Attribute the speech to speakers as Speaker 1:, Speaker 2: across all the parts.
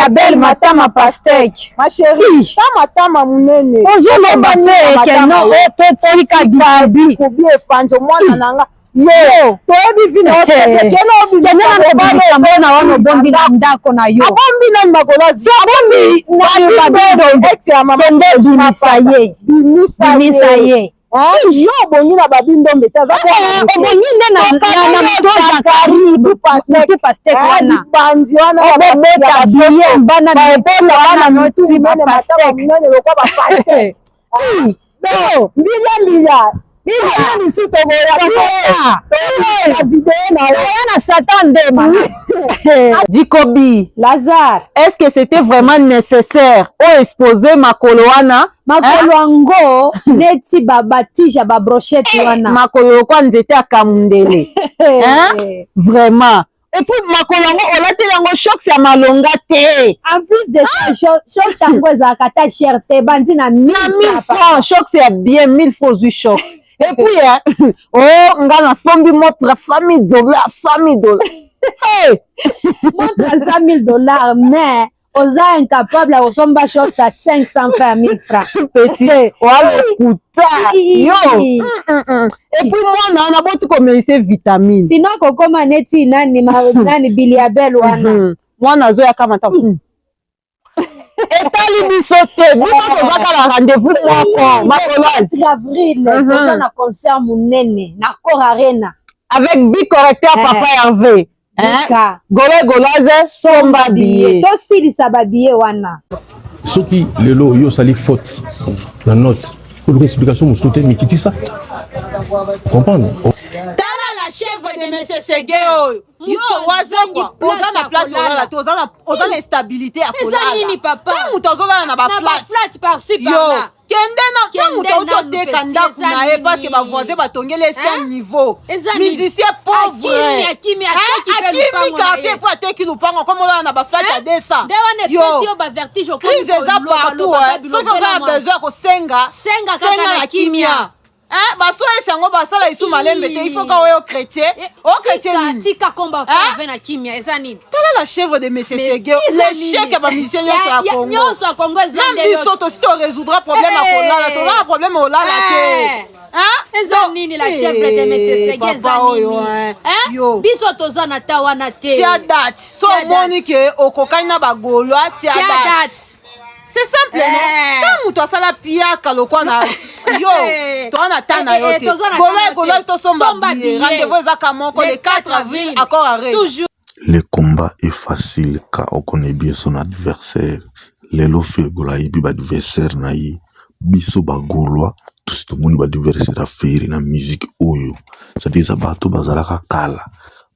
Speaker 1: Abel matama pastèque.
Speaker 2: Ma chérie, ta matama munene.
Speaker 1: Ozoloba pe ke non, totika dikobi.
Speaker 2: Kobi efanjo mwana na nga. Yo, toyebi vi na yo kende
Speaker 1: obimisa mwana wana obombi na ndako na yo.
Speaker 2: Abombi nani makolo?
Speaker 1: Abombi kende bimisa ye. Bimisa ye.
Speaker 2: Yo obongi na babi ndombe te, aza
Speaker 1: obongi nde na moto Zakari mutu pastèque wana.
Speaker 2: Banzi wana
Speaker 1: obobeta bien bana
Speaker 2: bana mitu minene, matama minene lokwa ba pastèque. Mbilia mbilia bilia misu tokoya video na
Speaker 1: yo na Satan nde ma.
Speaker 3: Dikobi
Speaker 4: Lazare,
Speaker 3: est-ce que c'était vraiment nécessaire o exposer makolo wana?
Speaker 4: Makolo yango neti babatija babrochette wana.
Speaker 3: Makolo lokwa nzete ya kamundele, hein? Vraiment. Et puis makolo yango olateli yango shocks ya malonga te.
Speaker 4: En plus de ça, shocks yango ezalaka ata cher te, bandi na
Speaker 3: 1000 francs. Shocks ya bien, 1000 francs ozwi shocks. Et puis hein, oh, nga nafombi montre 100 000 dollars, 100 000 dollars.
Speaker 4: Hey! Montre à 100 000 dollars, mais oza incapable ya kosomba short à 500 francs, ya 1000 francs.
Speaker 3: Petit walokuta yo. Et puis mwana wana boti komelise vitamine.
Speaker 4: Sinon kokoma neti nani nani Biliabel wana.
Speaker 3: Mwana azoyaka mata etali biso te, biso tozaka na rendez-vous moko makoloise.
Speaker 4: Avril toza na concert monene na Accor Arena.
Speaker 3: Avec bi correcteur Papa Hervé. Golo goloise, somba billet.
Speaker 4: Tosilisa babillet wana.
Speaker 5: Soki lelo yo osali faute na note, koluka explication mosusu te, mikitisa, comprendre.
Speaker 6: Tala la chèvre de monsieur Sege oyo. Yo wazangwa, oza na place olala te, oza na instabilité ya
Speaker 7: kolala. Nini, papa?
Speaker 6: Ntango moto azolala na
Speaker 7: baflat par-ci par-là.
Speaker 6: Kende na ntango moto auti oteka ndako na ye parce que bavoisin batongeli ese niveau. Musicien pauvre
Speaker 7: akimi
Speaker 6: quartier po ateki lupango, akomi olala na baflat ya 200. Yo, crise eza partout. Soki oza na besoin ya kosenga,
Speaker 7: senga
Speaker 6: na kimia. Basoyesi yango basala lisu malembe te, il faut ka oyo chrétien o chrétien nini.
Speaker 7: Tika komba ave na kimia, eza nini?
Speaker 6: Tala la chèvre de monsieur Sege, l'échec ya bamusicien nyonso ya Congo.
Speaker 7: Nyonso ya Congo eza.
Speaker 6: Même biso tosi torésoudra problème ya kolala, toza na problème olala te.
Speaker 7: Eza nini, la chèvre de monsieur Sege, eza nini? Biso toza na ta wana te.
Speaker 6: Tia date. So omoni ke okokani na bagaulois, tia date, c'est simple, non? Ntango moto asala piaka lokwa na yo, toza na ta na yo te. Golo golo, tosomba billet. Rendez-vous ezaka moko, le 4 avril, Accor Arena.
Speaker 8: Le combat est facile quand on connaît bien son adversaire. Lelo Ferre Gola ayebi baadversaire na ye. Biso bagaulois tosi tomoni baadversaire ya Ferre na musique oyo, c'est-à-dire eza bato bazalaka kala,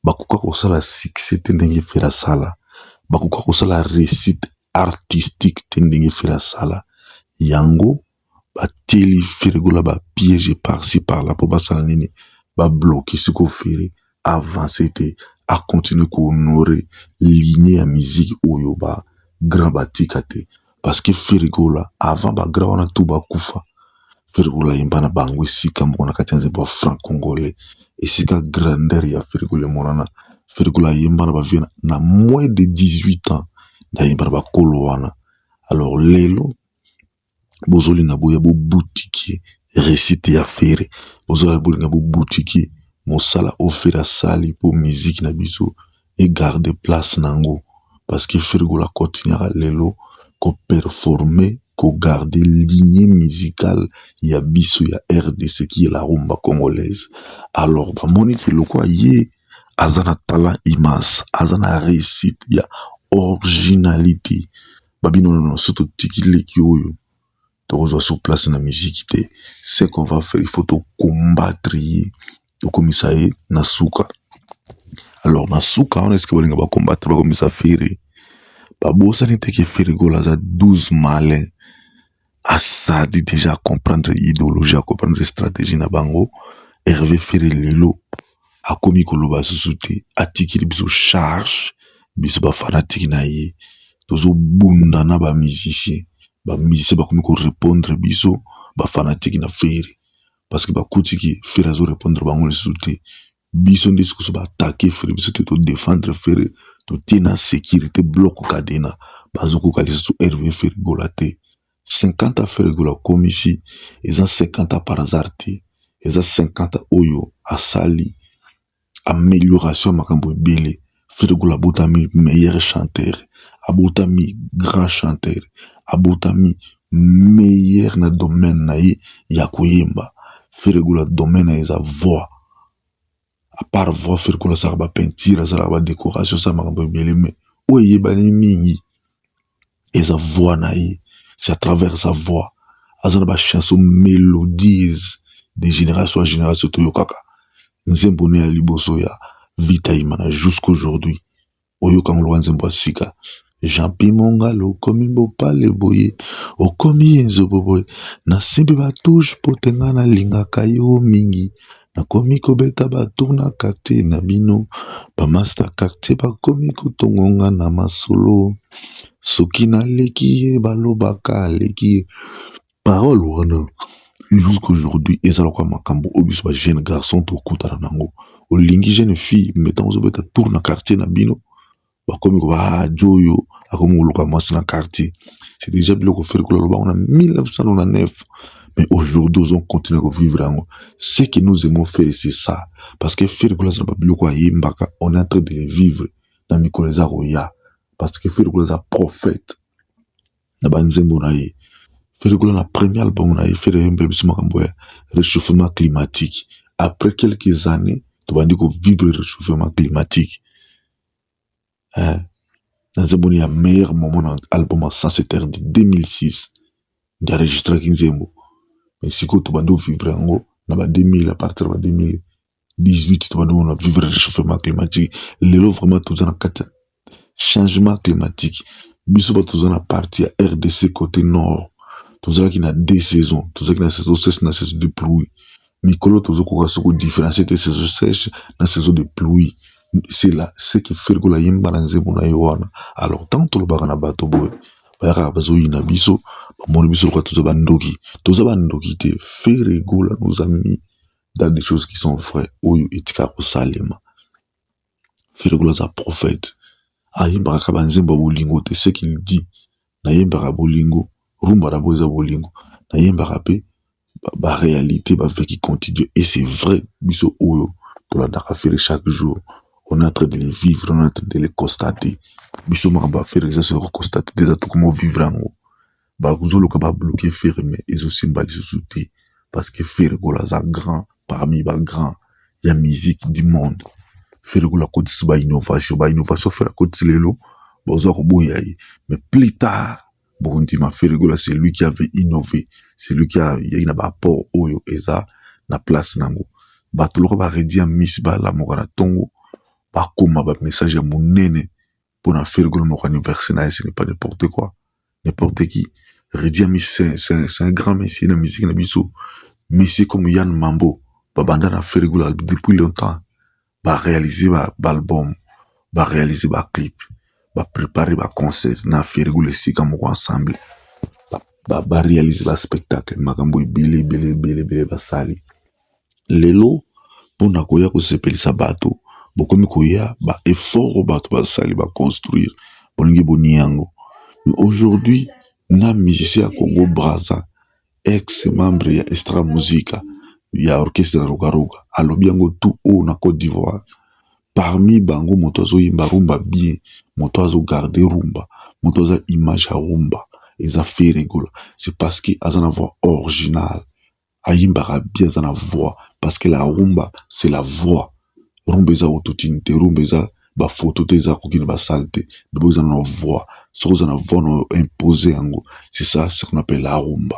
Speaker 8: bakoka kosala succès te ndenge Ferre asala, bakoka kosala réussite artistique te ndenge Ferre asala yango. Batieli Ferre Gola bapiège par-ci par-là mpo basala nini? Babloquer sikoyo Ferre avance te, acontinuer kohonorer ligne ya musique oyo ba grand batika te, parce que Ferre Gola, avant bagrand wana tu bakufa, Ferre Gola ayemba na bango esika moko na kati ya nzembo ya franc congolais. Esika grandeur ya Ferre Gola emonana, Ferre Gola ayemba na bavieux na moins de 18 ans, nayemba na bakolo wana. Alors lelo bozolinga boya bobutiki réussite ya Ferre, bozoya bolinga bobutiki mosala oyo Ferre asali mpo musique na biso egarde place nango, parce que Ferre Gola continuera lelo koperformer, kogarder lignée musicale ya biso ya RDC, qui est la rumba congolaise. Alors bamoni ke lokwa ye aza na talent immense, aza na réussite ya originalité, babino nono so totiki leki oyo, tokozwa sur place na musique te. Ce qu'on va faire, il faut tocombattre ye, tokomisa ye na suka. Alors na suka wana, eske balinga bacombattre, bakomisa Ferre, babosani te ke Ferre Gola aza 12 malin, asadi déjà comprendre idéologie, acomprendre stratégie na bango. Hervé Ferre lelo akomi koloba susu te, atikeli biso charge, biso bafanatike na ye. Tozobunda na bamusicien, bamusicien bakomi korépondre biso bafanatike na Ferre, parce que bakutiki Ferre azorépondre bango lisusu te. Biso nde sikoso baattaquer Ferre, biso te todéfendre Ferre. Totie na sécurité bloc cadena, bazokoka lisusu Hervé Ferre Gola te. 50 ans Ferre Gola akomisi, eza 50 ans par hasard te, eza 50 ans oyo asali amélioration ya makambo ebele. Ferre Gola abotami meilleur chanteur, abotami grand chanteur, abotami meilleur na domaine na ye ya koyemba. Ferre Gola, domaine na ye eza voix. À part voix, Ferre Gola asalaka bapeinture, asalaka badécoration, asala makambo ebele, mais oyo eyebani mingi eza voix na ye. C'est à travers sa voix, aza na bachanson mélodies de génération à génération. Toyokaka nzembo ne ya liboso ya Vita Imana, jusqu'aujourd'hui oyokango loka nzembo ya sika. Jean Pi Mongalo, okomi bopale boye, okomi enzobo boye, nasimbi batouche po te nga nalingaka yo mingi, nakomi kobeta batour na quartier na bino, bamaster quartier bakomi kotongonga na masolo, soki naleki ye balobaka aleki ye. Parole wana jusqu'aujourd'hui eza lokola makambo oyo biso bajeune garçon tokutana nango. Olingi jeune fille, mais ntango ozobeta tour na quartier na bino, bakomi koba jo oyo akomi koluka mwasi na quartier. C'est déjà biloko Ferre Gola alobango na 1999, mais aujourd'hui ozo continuer kovivre yango. Ce que nous aimons faire, c'est ça, parce que Ferre Gola aza na babiloko ayembaka, on est en train de les vivre na mikolo eza koya, parce que Ferre Gola aza prophète na banzembo na ye. Ferre Gola, na premier album na ye, Ferre ayembela biso makambo ya réchauffement climatique. Après quelques années, tobandi kovivre réchauffement climatique, hein. Na nzembo ya meilleur moment na album ya Sens interdit, 2006 nde enregistraki nzembo, mais sikoyo tobandi kovivre yango na ba 2000, à partir ya ba 2018 tobandi komona vivre réchauffement climatique. Lelo vraiment toza na kati ya changement climatique. Biso bato toza na partie ya RDC côté nord, tozalaki na deux saisons: tozalaki na saison sèche na saison de pluie. Mikolo tozokoka so kodifférencier te saison sèche na saison de pluie. C'est là ce que Ferre Gola yemba na nzembo na ye wana. Alors ntango tolobaka na bato boye, bayakaka bazoyina biso, bamoni biso lokola toza bandoki. Toza bandoki te. Ferre Gola nous a mis dans des choses qui sont vraies, oyo etikaka kosalema. Ferre Gola aza prophète. Ayembaka kaka banzembo ya bolingo te. Ce qu'il dit: nayembaka bolingo, rumba na bo eza bolingo, nayembaka mpe baréalité, bavécu quotidien. Et c'est vrai, biso oyo tolandaka Ferre chaque jour, on est en train de les vivre, on est en train de les constater. Biso makambo ya Ferre eza soki koconstate te, eza tokoma vivre yango. Bazoluka babloquer Ferre, mais ezosimba lisusu te, parce que Ferre Gola aza grand parmi bagrand ya musique du monde. Ferre Gola akotisi bainnovation, bainnovation Ferre akotisi lelo, bazwa koboya ye, mais plus tard bokondima Ferre Gola, c'est lui qui avait innové, c'est lui qui ayaki na baapport oyo eza na place nango. Bato loko baredi ya misi balamuka na ntongo, bakoma bamessage ya monene mpona Ferre Gola moko anniversaire na ye. Ce n'est pas n'importe quoi, n'importe qui. Redi Amisi, c'est un grand monsieur na musique na biso. Monsieur comme Yann Mambo, babanda na Ferre Gola depuis longtemps, baréaliser baalbum, baréaliser baclip, bapréparer baconcert na Ferre Gola esika moko ensemble, baréaliser baspectacle, makambo ebele ebele ebele ebele basali. Lelo mpona koya kosepelisa bato, bokomi koya baeffort oyo bato basali baconstruire, bolingi boni yango. Mais aujourd'hui na musicien ya Congo Braza, ex membre ya Extra Musica, ya orchestre Roga Roga, alobi yango tout oyo na Côte d'Ivoire, parmi bango moto azoyemba rumba bien, moto azogarde rumba, moto aza image ya rumba, eza Ferre Gola. C'est parce que aza na voix originale, ayimbaka bien, aza na voix, parce que la rumba, c'est la voix. Rumba eza autotune te, rumba eza bafoto te, eza kokende basale te. D'abord eza na voix. Soki oza na voix na impose yango, c'est ça ce qu'on appelle la rumba.